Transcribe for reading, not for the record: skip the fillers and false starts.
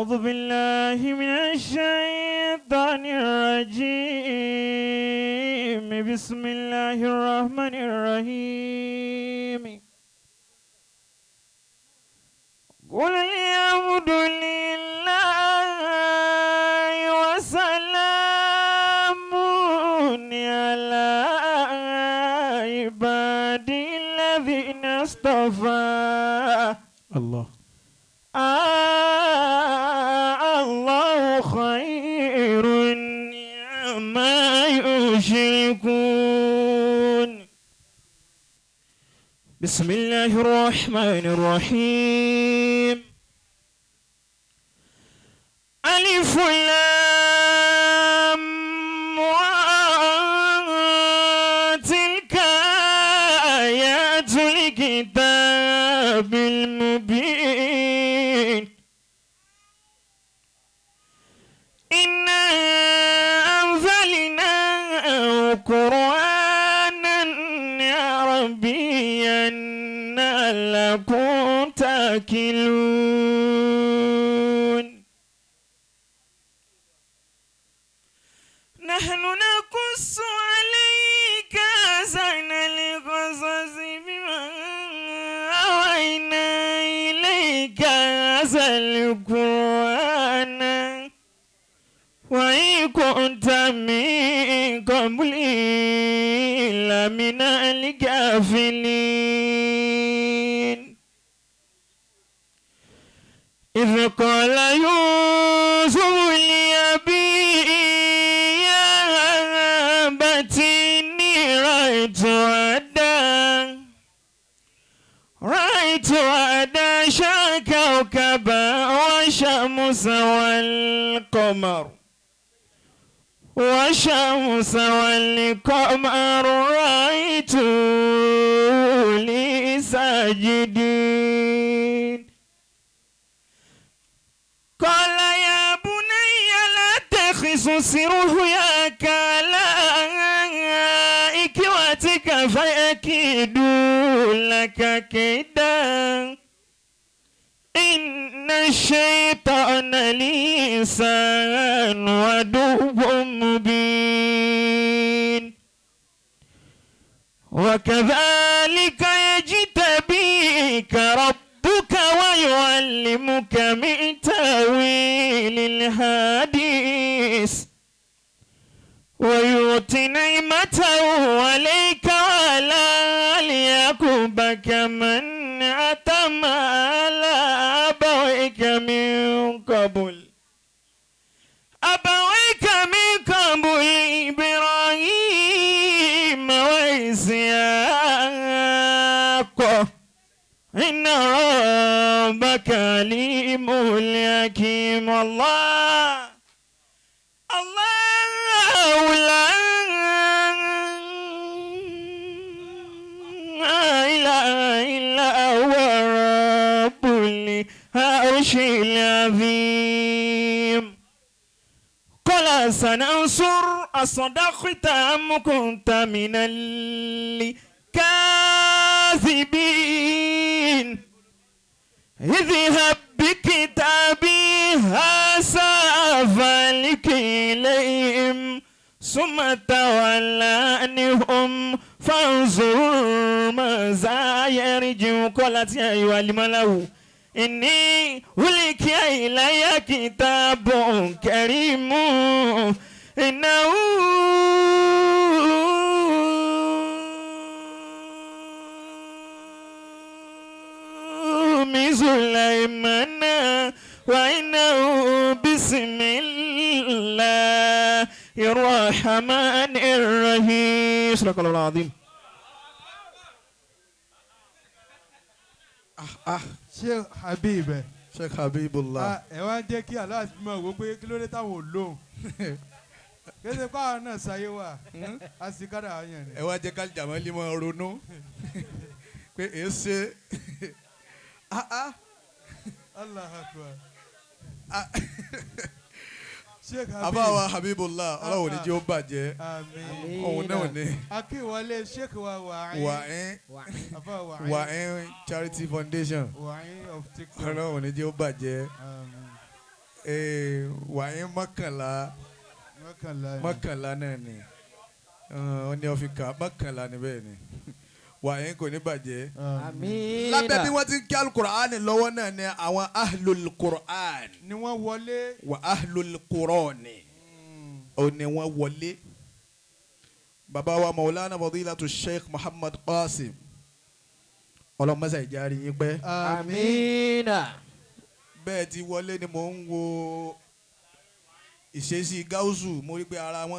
أعوذ بالله من الشيطان الرجيم. بسم الله الرحمن الرحيم. قل الحمد لله وسلام على عباده الذين اصطفى. الله. الله خير عما يشركون. بسم الله الرحمن الرحيم. ألف لام را تلك آيات الكتاب المبين. إنا أنزلناه قرآنا عربيا لعلكم تأكلون. نحن نقص عليك أحسن القصص بما أوحينا إليك هذا القرآن وإن كنت من قبله لمن الغافلين. إذ قال يوسف لأبيه يا أبت إني رأيت 11 كوكبا والشمس والقمر رأيت لي ساجدين. قال يا بني لا تقصص رؤياك على إخوتك فيكيدوا لك كيدا إن الشيطان للإنسان عدو مبين. وكذلك يجتبيك ربك ويعلمك من تأويل الحديث ويؤتي نعمته عليك وعلى آل يعقوب كما أتم على أبويك من قبل إبراهيم وإسحاق إن ربك عليم حكيم. الله الله لا إله إلا هو رب العرش العظيم. قال سننظر أصدقت أم كنت من الكاذبين. اذهب بكتابي هذا فألق إليهم ثم تول عنهم فانظر ماذا يرجعون. قالت يا أيها الملأ إني ألقي إلي كتاب كريم إنه من سليمان وإنه بسم الله الرحمن الرحيم. صدق الله العظيم. Sheikh Habib. Sheikh Habibullah. Ẹ wá ń jẹ́ kí aláàfin máa wò pé kí ló dé táwọn ò lóhùn. Kéde pàwọn náà sáyé wà á sì kádà yẹn ni. Ẹ wá jẹ́ ká Jamali máa ronú pé èé ṣe. Allah akbar. Sheikh Habib. Àbáwa Habibullah, ọlọ́run ní jẹ́ ó bàjẹ́. Àmín. Òun náà ní. Akínwọlé Sheikh wa wàáyín. Wàáyín. Àbá wàáyín. Wàáyín Charity Foundation. Wàáyín of TikTok. Ọlọ́run ní jẹ́ ó bàjẹ́. Àmín. Ee, wàyí mọ́kànlá. Mọ́kànlá ni. Mọ́kànlá náà ni ó ní ọ̀fíkà mọ́kànlá ni bẹ́ẹ̀ ni wàyí kò ní bàjẹ́. Àmín. Lábẹ́ bí wọ́n ti ń kí alukur'an lọ́wọ́ náà ni àwọn ahlul kur'an Ni wọ́n wọlé. Wa ahlul qur'ani ó ní wọ́n wọlé. Bàbá wa Maulana Fadilatu Sheikh Muhammad Qasim, ọlọ́mọṣà ìjárí yín pẹ́. Àmín. Bẹ́ẹ̀ ti wọlé ni mò ń wo ìṣesí gáúsù, mo rí pé ara wọn